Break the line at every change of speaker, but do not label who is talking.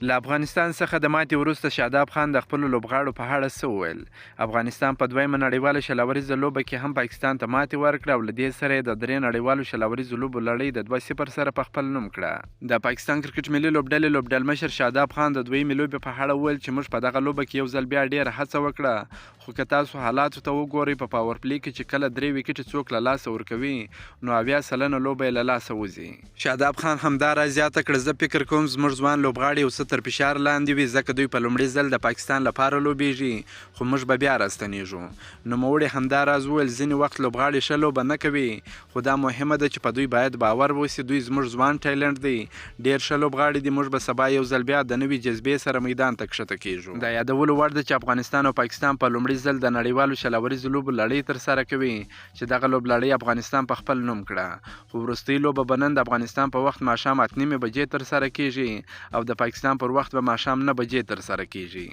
له افغانستان څخه د ماتې وروسته شاداب خان د خپلو لوبغاړو په اړه څه وویل؟ افغانستان په دویمه نړیواله 20 اوریزه لوبه کې هم پاکستان ته ماتې ورکړه او له دې سره یې د درې نړیوالو 20 اوریزو لوبو لړۍ د 2-0 سره په خپل نوم کړه. د پاکستان کرکټ ملي لوبډلې لوبډلمشر شاداب خان د دویمې لوبې په اړه وویل چې موږ په دغه لوبه کې یو ځل بیا ډېره هڅه وکړه، خو که تاسو حالاتو ته وګورئ، په پاور پلې کې چې کله درې ویکټې څوک له لاسه ورکوي نو 70% لوبه یې له لاسه وځي. شاداب خان همداراز زیاته کړه، زه فکر کوم زموږ ځوان لوبغاړي یو څه تر فشار لاندې وي، ځکه دوی په لومړي ځل د پاکستان لپاره لوبېږي، خو موږ به بیا راستنېږو. نوموړي همداراز وویل، ځینې وخت لوبغاړي ښه لوبه نه کوي، خو دا مهمه ده چې په دوی باید باور وشي، دوی زموږ ځوان ټیلنټ دی، ډېر ښه لوبغاړي دي، موږ به سبا یو ځل بیا د نوې جذبې سره میدان ته کښته کېږو. د یادولو وړ ده چې افغانستان او پاکستان په لومړي ځل د نړیوالو 20 اوریزو لوبو لړۍ ترسره کوي، چې دغه لوبلړۍ افغانستان په خپل نوم کړه، خو وروستۍ لوبه به نن د افغانستان په وخت ماښام 8:30 بجې ترسره کېږي او د پاکستان پر وخت به ماښام 9 بجې ترسره کېږي.